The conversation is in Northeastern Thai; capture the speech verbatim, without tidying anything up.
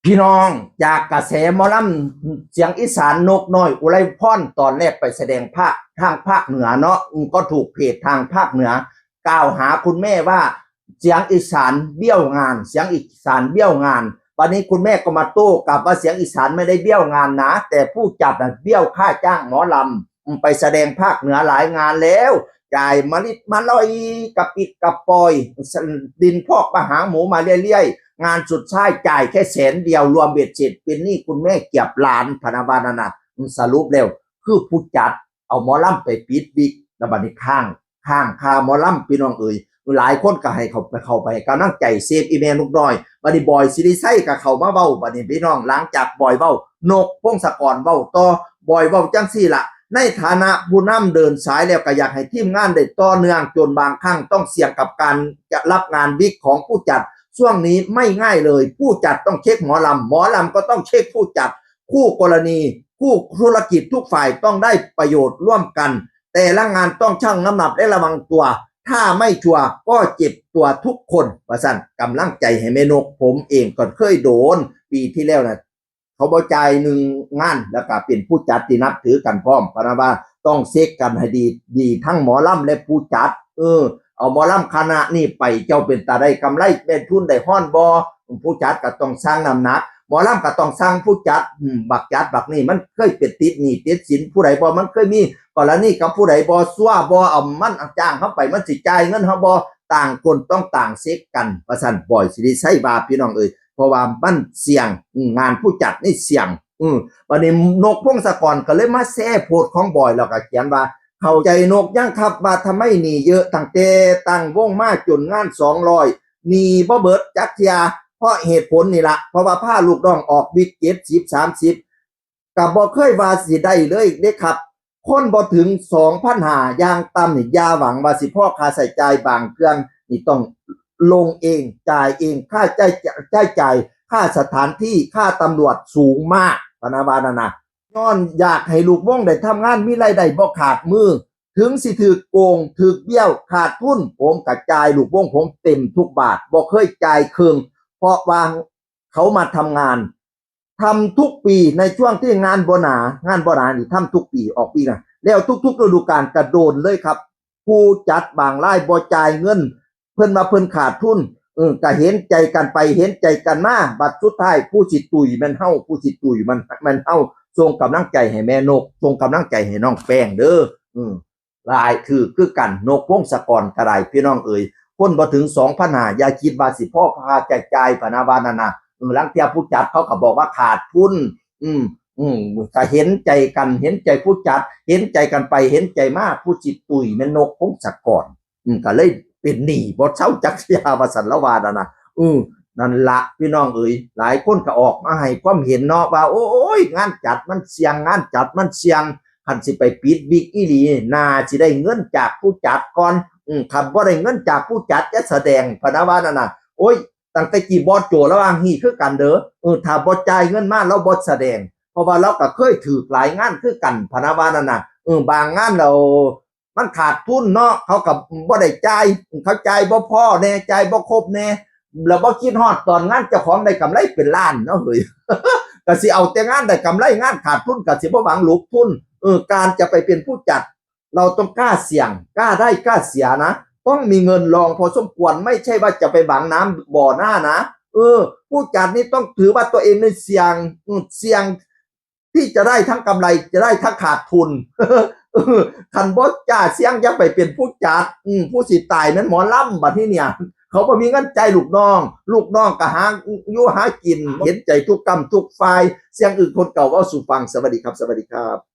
พี่น้อง จากกระแสหมอลำเสียงอีสานนกน้อยอุไรพร ตอนแรกไปแสดงภาคทางภาคเหนือเนาะ อืม ก็ถูกเพจทางภาคเหนือ กล่าวหาคุณแม่ว่าเสียงอีสานเบี้ยวงาน เสียงอีสานเบี้ยวงาน วันนี้คุณแม่ก็มาโต้กลับว่าเสียงอีสานไม่ได้เบี้ยวงานนะ แต่ผู้จัดน่ะเบี้ยวค่าจ้างหมอลำ อืม ไปแสดงภาคเหนือหลายงานแล้ว จ่ายมาลิดมาลอยกระปิดกระปอย ดินพอกมาหางหมูมาเรื่อยๆ งานสุดท้ายจ่ายแค่แสนเดียว รวมเบ็ดเสร็จเป็นหนี้คุณแม่เกือบล้าน พะนะว่านั่นนะ อืม สรุปแล้วคือผู้จัดเอาหมอลำไปปิดวิก แล้วบัดนี้ค้าง ค้างค่าหมอลำ พี่น้องเอ๋ย หลายคนก็ให้เขาไป เข้าไปให้กำลังใจเซฟอีแม่นกน้อย บัดนี้บอยสิริชัยก็เข้ามาเว้า บัดนี้พี่น้อง หลังจากบอยเว้า นกพงศกรเว้าต่อ บอยเว้าจั่งซี้ล่ะ ในฐานะผู้นำเดินสายแล้วก็อยากให้ทีมงานได้ต่อเนื่อง จนบางครั้งต้องเสี่ยงกับการจะรับงานวิกของผู้จัด ช่วงนี้ไม่ง่ายเลย ผู้จัดต้องเช็คหมอลำ หมอลำก็ต้องเช็คผู้จัด คู่กรณี คู่ธุรกิจทุกฝ่ายต้องได้ประโยชน์ร่วมกัน แต่ละงานต้องชั่งน้ำหนักและระวังตัว ถ้าไม่ชัวร์ก็เจ็บตัวทุกคน ว่าซั่น กำลังใจให้แม่นก ผมเองก็เคยโดน ปีที่แล้วนะ เขาบ่จ่ายหนึ่งงาน แล้วก็เป็นผู้จัดที่นับถือกันพร้อม พะนะว่าต้องเช็คกันให้ดี ดีทั้งหมอลำและผู้จัด เออ เอาหมอลำคณะนี้ไป เจ้าเป็นตาได้กำไร แม่นทุนได้ฮ้อนบ่ ผู้จัดก็ต้องชั่งน้ำหนัก หมอลำก็ต้องชั่งผู้จัด อืม บักจัดบักนี่มันเคยเป็นติดหนี้ติดสินผู้ใดบ่ มันเคยมีกรณีกับผู้ใดบ่ ซัวบ่ เอามันจ้างเขาไป มันสิจ่ายเงินเขาบ่ ต่างคนต้องต่างเช็คกัน ว่าซั่น บอยสิริชัยว่า พี่น้องเอ๋ย เพราะว่ามันเสี่ยง อืม งานผู้จัดนี่เสี่ยง อืม บัดนี้นกพงศกรก็เลยมาแชร์โพสต์ของบอย แล้วก็เขียนว่า เข้าใจนกยังครับว่าทำไมหนี้เยอะ ตั้งแต่ตั้งวงมาจนงานสองร้อย หนี้บ่เบิดจักเทื่อ เพราะเหตุผลนี่ละ เพราะว่าพาลูกน้องออกวิก เจ็ดสิบ สามสิบ ก็บ่เคยว่าสิได้เลยเด้ครับ คนบ่ถึง สองพันห้า อย่างต่ำนี่ อย่าหวังว่าสิพอค่าใช้จ่าย บางเครื่องนี่ต้องลงเอง จ่ายเอง ค่าใช้จ่าย ค่าสถานที่ ค่าตำรวจสูงมาก พะนะว่านั่นนะ ย้อนอยากให้ลูกวงได้ทำงาน มีรายได้บ่ขาดมือ ถึงสิถืกโกง ถืกเบี้ยว ขาดทุน ผมก็จ่ายลูกวงผมเต็มทุกบาท บ่เคยจ่ายครึ่ง เพราะว่าเขามาทำงาน ทำทุกปี ในช่วงที่งานบ่หนา งานบ่หนานี่ทำทุกปี ออกปีนะ แล้วทุกๆฤดูกาลก็โดนเลยครับ ผู้จัดบางรายบ่จ่ายเงิน เพิ่นว่าเพิ่นขาดทุน เออ ก็เห็นใจกันไปเห็นใจกันมา บัดสุดท้ายผู้สิตุยแม่นเฮา ผู้สิตุยมัน แม่นเฮา ส่งกำลังใจให้แม่นก ส่งกำลังใจให้น้องแป้งเด้อ อืม หลายถืกคือกัน นกพงศกรก็ได้ พี่น้องเอ๋ย คนบ่ถึง สองพันห้า อย่าคิดว่าสิพอค่าใช้จ่าย พะนะว่านั่นนะ เออ ลางเทื่อผู้จัดเขาก็บอกว่าขาดทุน อืม อืม ก็เห็นใจกัน เห็นใจผู้จัด เห็นใจกันไปเห็นใจมา ผู้สิตุยแม่นนกพงศกร อืม ก็เลยเป็นหนี้บ่เซาจักเทื่อ ว่าซั่น ละว่านั่นนะ อืม นั่นละพี่น้องเอ๋ย หลายคนก็ออกมาให้ความเห็นเนาะ ว่า โอ้ย งานจัดมันเสี่ยง งานจัดมันเสี่ยง คันสิไปปิดวิกอีหลี น่าสิได้เงินจากผู้จัดก่อน อืม คันบ่ได้เงินจากผู้จัดจะแสดง พะนะว่านั่นน่ะ โอ้ย ตั้งแต่กี้บอสโจระหว่างฮีคือกันเด้อ เออ ถ้าบ่จ่ายเงินมา เราบ่แสดง เพราะว่าเราก็เคยถืกหลายงานคือกัน พะนะว่านั่นน่ะ เออ บางงานเรา มันขาดทุนเนาะ เขาก็บ่ได้จ่าย เขาจ่ายบ่พอแน่ จ่ายบ่ครบแน่ แล้วบ่คิดฮอดตอนงานเจ้าของได้กำไรเป็นล้านเนาะเฮ้ย ก็สิเอาแต่งานได้กำไร งานขาดทุนก็สิบ่หวังหลุกทุน เออ การจะไปเป็นผู้จัด เราต้องกล้าเสี่ยง กล้าได้กล้าเสียนะ ต้องมีเงินรองพอสมควร ไม่ใช่ว่าจะไปหวังน้ำบ่อหน้านะ เออ ผู้จัดนี่ต้องถือว่าตัวเองในเสี่ยง อืม เสี่ยง ที่จะได้ทั้งกำไร จะได้ทั้งขาดทุน เออ คันบ่กล้าเสี่ยง อย่าไปเป็นผู้จัด อืม ผู้สิตายแม่นหมอลำบัดนี้เนี่ย เขาบ่มีเงินจ่ายลูกน้อง ลูกน้องก็หาอยู่หากิน เห็นใจทุกกำทุกฝ่าย เสียงอื่นคนเก่าเว้าสู่ฟัง สวัสดีครับ สวัสดีครับ